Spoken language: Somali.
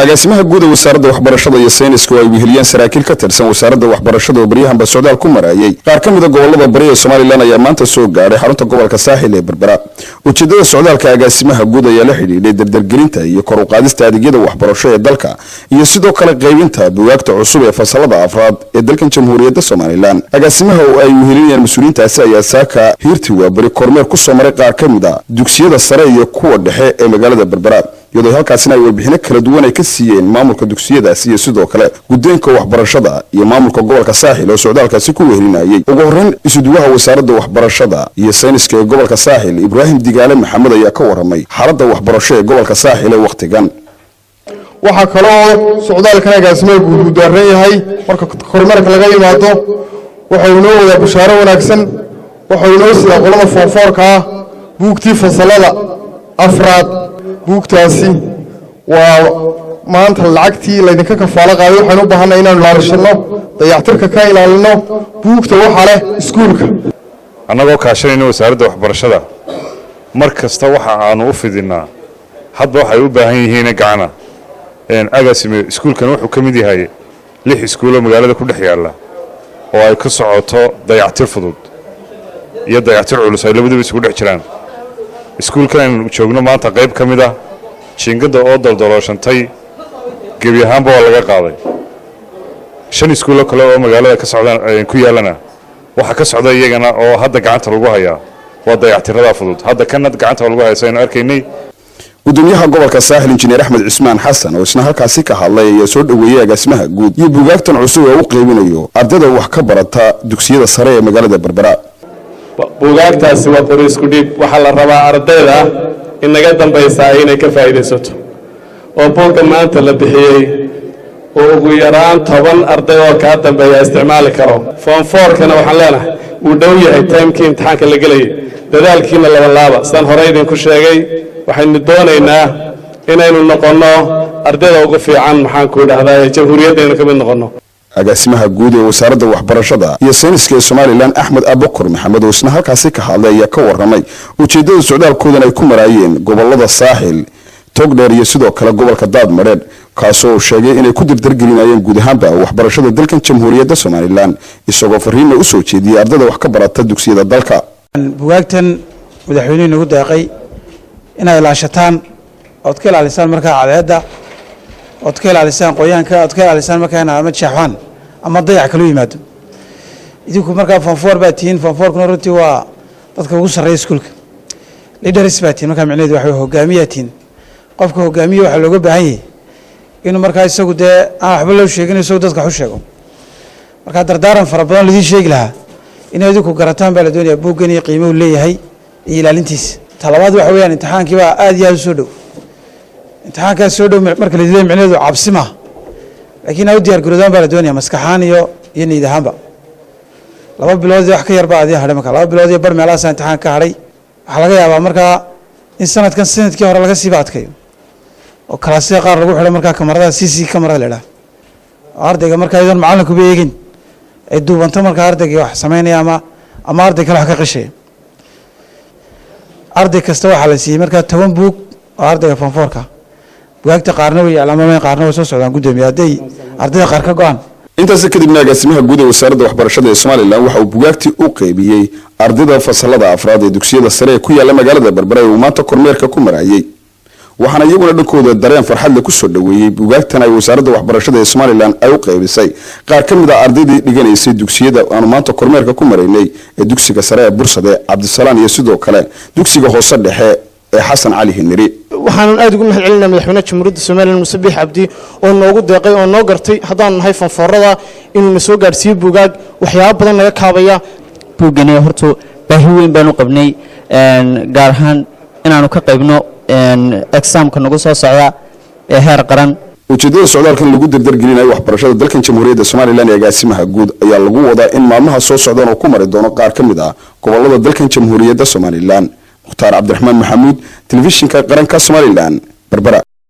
Agaasimaha guud ee Wasaaradda Waxbarashada iyo Sayniska oo ay weheliyeen saraakiil ka tirsan Wasaaradda Waxbarashada oo baryahanba socdaal ku marayay qaar ka mida gobolada bari ee Somaliland ayaa maanta soo gaadhay xarunta gobolka Saaxil ee Berbera. Ujeedada socdaalka agaasimaha guud ayaa la xidhiidhay dardargelinta iyo kor u qaadista adeegyada waxbarasho ee dalka iyo sidoo kale qaybinta bugaagta cusub ee fasalada afraad ee dalkan Jamhuuriyadda Somaliland. Agaasimaha oo ay wehelinayaan mas-uuliyiintaasi ayaa saaka hiirtii waaberi kormeer ku soo maray qaar ka mid a dugsiyada sare iyo kuwa dhexe ee magaalada Berbera, iyadoo halkaasina ay warbixino kala duwan ay ka siiyeen maamulka dugsiyadaasi iyo sidoo kale guddoonka waxbarashada iyo maamulka gobolka Saaxil oo socdaalkaasi ku wehelinayay. Ugu horreyn, isuduwaha Wasaaradda Waxbarashada iyo Sayniska ee gobolka Saaxil, Ibraahim Digaale Maxamed, ayaa ka warramay xaaladda waxbarasho ee gobolka Saaxil ee wakhtigan. Waxaa kaloo socdaalkan agaasimaha guud uu daaran yahay, marka kormeerka laga yimaado, waxau inoo wadaa bushaaro wanaagsan. Waxau inoo sidaa qolada form fourka ah buugtii fasalada afraad. Buugtaasi waa maanta lacagtii laydinka kafaalo qaaday. Waxaynu u baahanay inaanu ilaalishanno, dayactirka ka ilaalino. Buugta waxaa leh iskuulka. Annagoo kaashanayna Wasaaradda Waxbarashada, mar kasta waxa aanu u fidinnaa hadba waxay u baahan yihiin gacana. Agaasime, iskuulkan wuxuu ka mid yahay lix iskuuloo magaalada ku dhex yaalla oo ay ka socoto dayactir fudud iyo dayactir culus ay labaduba isugu dhex jiraan. Iskuulkan aynu joogno maanta qayb ka mid ah jiingadda oo daldalooshantay gebi ahaanba waa laga qaaday. Shan iskuuloo kale oo magaalada ka socdaan ku yaallana waxaa ka socda iyagana oo hadda gacanta lagu hayaa waa dayactirada fudud. Hadda kana gacanta lagu haya saynu arkaynay. Gudoomiyaha gobolka Saaxil, Injineer Axmed Cismaan Xasan, oo isna halkaasi ka hadlay ayaa soo dhoweeyey agaasimaha guud iyo buugaagtan cusub ee u qaybinayo ardayda wax ka barata dugsiyada sare ee magaalada Berbera. Buugaagtaasi waa qori isku dhiib. Waxaa la rabaa ardayda in naga dambaysaa inay ka faa'iidaysato oo buugga maanta la bixiyey oo ugu yaraan 10 arday oo kaa dambeeya isticmaali karo. Form fourkana waxaan leenahay wuu dhow yahay timekii imtixaanka la gelayay, dadaalkiina labanlaaba. Sidaan hore idinku sheegay, waxaynu doonaynaa inaynu noqonno ardayda ugu fiican, maxaan ku idhahdaa, jamhuuriyaddaynu ka mid noqonno. Agaasimaha guud ee Wasaaradda Waxbarashada iyo Sayniska ee Somaliland, Axmed Abukar Maxamed, oo isna halkaasi ka hadlay ayaa ka warramay ujeeddada socdaalkoodan ay ku maraayeen gobolada Saaxil, Togdheer iyo sidoo kale gobolka Daadmadheedh, kaasoo uu sheegay inay ku dardargelinayeen guud ahaanba waxbarashada dalkan Jamhuuriyadda Somaliland, isagoo fariinna u soo jeediyey ardayda wax ka barata dugsiyada dalka. Bugaagtan madaxweynuhu nagu deeqay inaad ilaashataan ood ka ilaalisaan markaa cadceedda, ood ka ilaalisaan qoyaanka, ood ka ilaalisaan markaa ina ama jeexaan ama dayac kalu yimaado. Idinku markaa form four baa tihiin. Form fourkuna runtii waa dadka ugu sarreeya iskuulka, leaders baa tihiin. Markaa micnaheedu waxa hogaamiyaa tihiin. Qofka hogaamiye waxaa looga baahan yahay inuu markaa isagu dee aan waxba loo sheegin, isagu dadka wax u sheego. Markaa dardaaran fara badan laidiin sheegi lahaa inay idinku garataan baa la doonaya buuggan iyo qiimuhu leeyahay iyo ilaalintiisa. Talabaad waxa weeyaan, imtixaankii baa aad iyo aad u soo dhow. Imtixaankaas soo dhow marka la diiday micnaheedu cabsi maaha, laakiin aa u diyaar garoodaan baa la doonaya maskaxaan iyo niyad ahaanba. 2 bilood iyo wax ka yar baa adii hadhay. Marka 2 bilood iyo bar meelahaasaa imtixaan ka hadhay. Waxaa laga yaabaa markaa in sanadkan sanadkii hore laga siiba adkayo oo kalaasyada qaar lagu xidho markaa kamarada CC camerada la idhaha, oo ardayga markaa iyadoon macallinkuba eegin ay duubanto markaa ardaygii wax samaynaya ama arday kale wax ka qishaya. Arday kasta waxaa la siiyey markaa 10 buug oo ardayga form fourka. Bugaagta qaarna way yaclaamameen, qaarna way soo socdaan, guddoomiye, hadday ardayda qaar ka go-aan. Intaasi kadibna agaasimaha guud ee Wasaaradda Waxbarashada ee Somaliland waxa uu bugaagtii u qaybiyey ardayda fasalada afraad ee dugsiyada sare ee ku yaalla magaalada Berbera ee uu maanta kormeerka ku marayay, waxaana iyaguna dhankooda dareen farxad leh kusoo dhoweeyey bugaagtan ay Wasaaradda Waxbarashada ee Somaliland ay u qaybisay qaar ka mid a ardaydii dhiganaysay dugsiyada aanu maanta kormeerka ku maraynay ee dugsiga sare ee Bursade Cabdisalaan iyo sidoo kale dugsiga hoose dhexe ee Xasan Cali Hiniri. Waxaanan aad ugu mahad celinaa madaxweynaha Jamhuuriyadda Somaliland, Muuse Biix Cabdi, oo noogu deeqay oo noo gartay haddaanu nahay form fourada inuu na soo gaadhsiiyo buugaag waxyaabo badan naga kaabaya. Buuggani horta baahi weyn baanu qabnay, gaar ahaan inaanu ka qaybno examka nagu soo socda ee heer qaran. Ujeedada socdaalkan lagu dardargelinayo waxbarashada dalkan Jamhuuriyadda Somaliland ee agaasimaha guud ayaa lagu wadaa in maalmaha soo socdaan oo ku mari doono qaar ka mid ah gobolada dalkan Jamhuuriyadda Somaliland. Mukhtaar Cabdiraxmaan Maxamuud, Telefishinka Qaranka Somaliland, Berbera.